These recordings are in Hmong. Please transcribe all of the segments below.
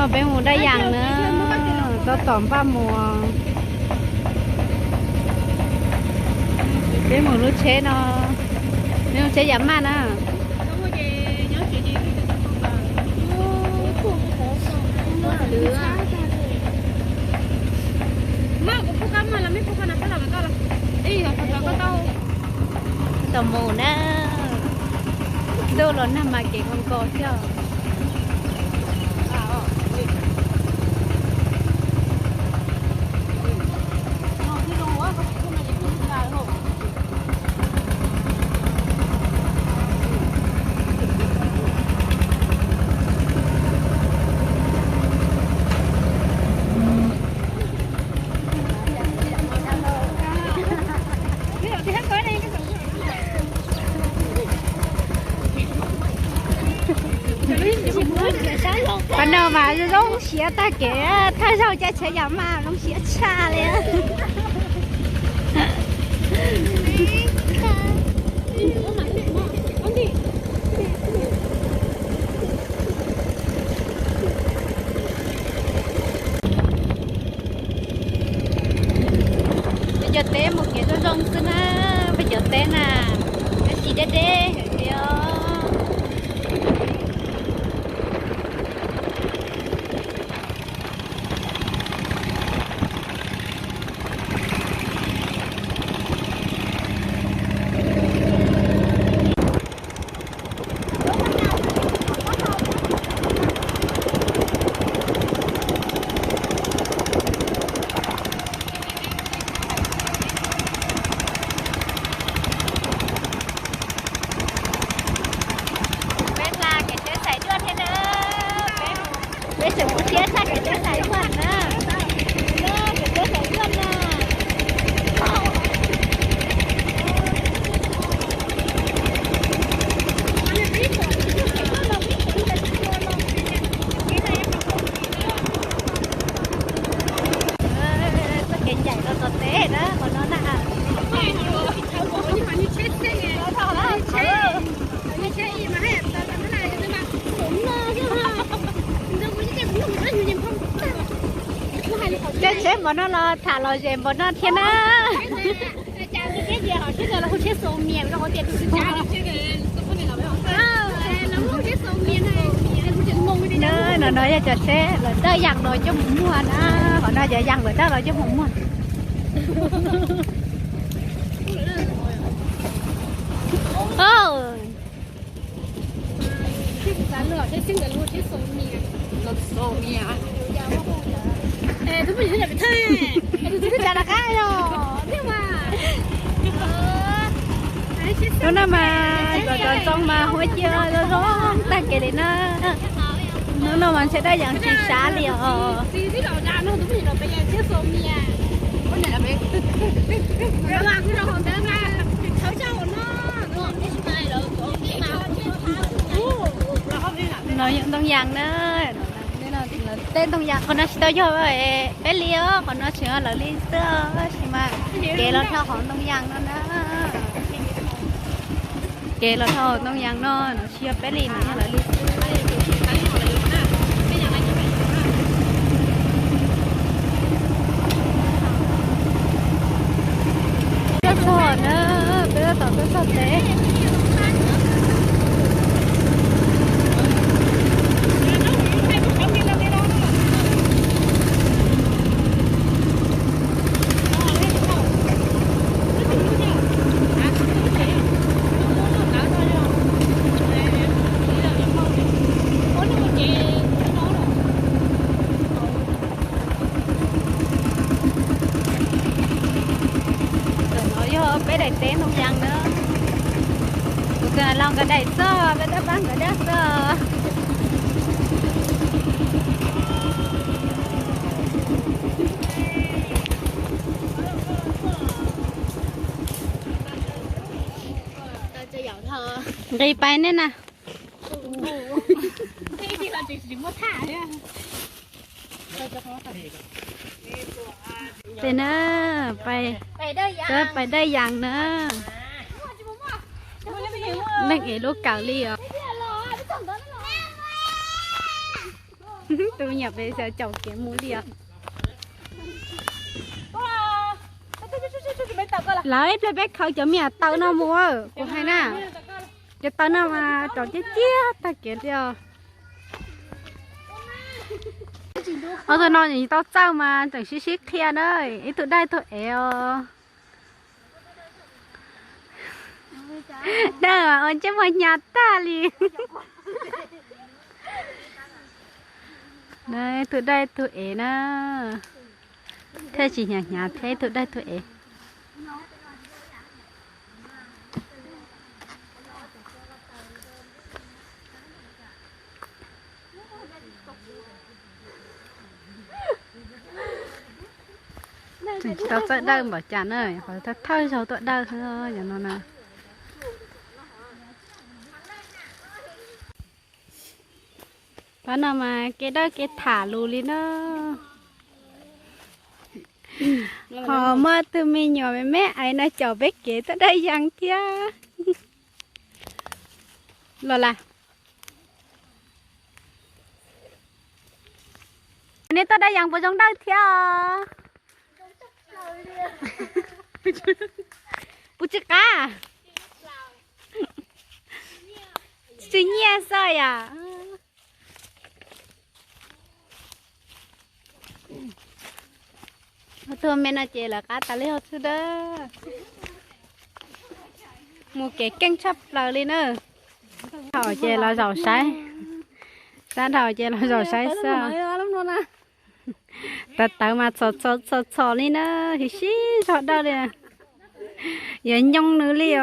Peb mus Daj Yas na, tab tom npaj mus. Peb mus lub tsheb no, lub tsheb Yas Maj na. Tau mus na, ntuj los nag mas kev nkaus nkaus thiab. Qhov no mas zoo siab tag kev, thaj zaug caij tsheb Yas Maj zoo siab tshaj li. Peb cov teb mus kev zoo zoo xwb na, peb cov teb na, tab sis deb deb heev li os. Peb hla kev teb xaiv duaj thiab na. Peb tseem mus thiab tshaj kev teb xaiv duaj na. Kev teb xaiv duaj na. Txoj kev ncaim rau tom teb na, qhov no na. Caij tsheb npaum no los tham lom zem npaum no thiab na. No no yog cov tsheb lawv dawj yas los coj mus muag na, qhov no cov yas lawv dawj los coj mus muag. Hnub no mas cov cov ntxoo mas huab cua zoo zoo tag kev li na. Hnub no mas ntshe dawj yas tsis sab li os. No yog ntoo yas na. Tej ntoo yas qhov no tsis tau yog peb li os, qhov no tseem lawv li xwb, tab sis mas kev los dhau hauv ntoo yas no na. Kev los dhau hauv ntoo yas no, no tsis yog peb li, no yog lawv li xwb. Tuaj txog na, peb tab tom tuaj txog teb. Ntawm no yog peb daim teb ntoo yas na. Kuv tus hluas nkawd daim xwb, peb tab pab nkawd dab xwb. Nqis pais nej na. Peb na, pais, pais dawj yas na. Leej ev lub kawm li os. Tus me nyuam pes xyov caum kev mus li os. Lawv ib pliag peb khaws cov me nyuam taw no mus, kuv hais na. Cov taw no mas rau ciaj ciaj tag kev li os. Ob tug no tsis tau txawj mas tseem sib sib qhia na, ib tug dawb ib tug ev os. Dawb mas ua ntsej muag hnyav tag li. Ib tug dawb ib tug ev na, thiaj tsis hnyav hnyav thiab, ib tug dawb ib tug ev. Tseem tsis tau txawj dawb npaum cas na, qhov thawj thawj zaug tuaj dawb xwb yom no na. Pab no mas kev dawb kev tham lus li na. Ho muaj tug me nyuam me me aiv no caum peb kev tuaj dawb yees thiab. Los las, nej tuaj dawb yees puas zoo dawb thiab os? Puas tsis qab? Tsis nyiaj xwb yom. Tus me no ces lawv qab tas li hauv xwb dab. Mus kev keej tshaj plaws li na. Thaum ces los zaum saib, sab dhau ces los zaum saib xwb. Tawv tawv mas txhos txhos txhos txhos li na, sib sib zog dawb li. Yuav nyoo nws li os.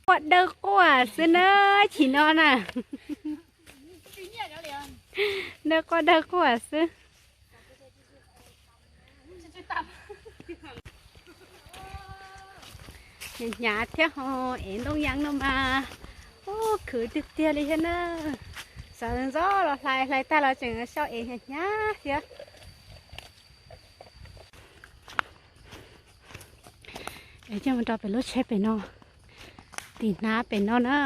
Quaj dawb quaj xwb na, chim no na. Dawb quaj dawb quaj xwb. Hnyav thiab ho, ev ntoo yas no mas, ub, khwv tiag tiag li thiab na. Sawv ntxov los hlais hlais tag los tseem xyaum ev hnyav hnyav thiab. Es coj mus rau pem lub tsheb pem no, tim hnab pem no na.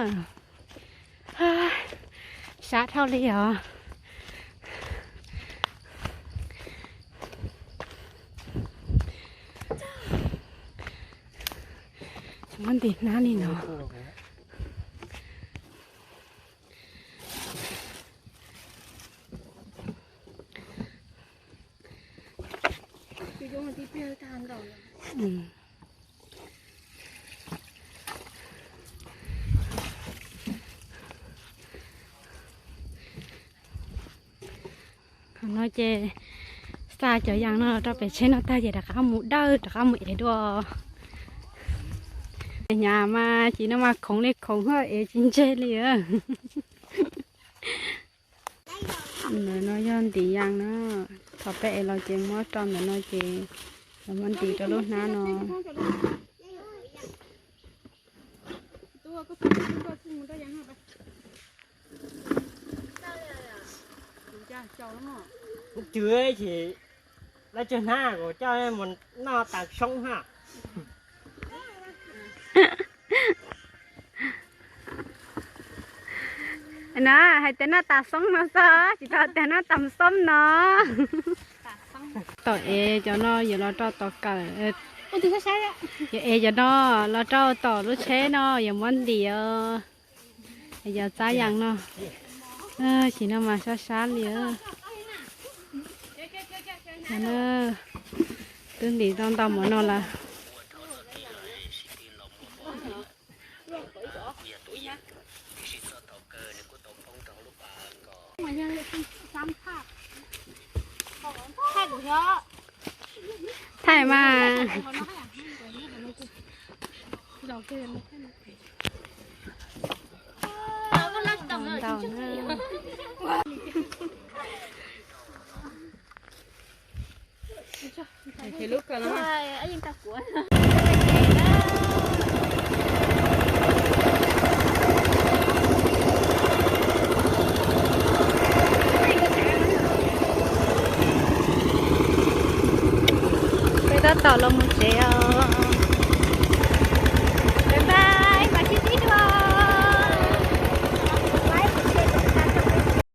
Sab dhau li os. Muab ntim hnab li no. Qhov no ces xa cov yas no los rau pem tsheb no tag ces rov qab mus dawj rov qab mus ev dua. Hnyav mas cim no mas khoov li khoov, ev tsis ntseg li. Ntawm no yog ntim yas na, thaum peb ev los ces muab rau ntawm no ces lawv muab ntim rau lub hnab no. Cw ces lawv cov hnab kuv coj mus noj tas soob na. Na, hais tias noj tas soob no xwb, tsis tau tias noj tas soob no. Tom ev cov no yuav los rau tom kawm, yuav ev cov no los rau tom lub tsheb no yuav muab ntim os. Cov txab yas no, tsis no mas sab sab li. Twb ntim tau ntau mov no lawm. Thaij mas. Ntau na. Tom los mus tsev os.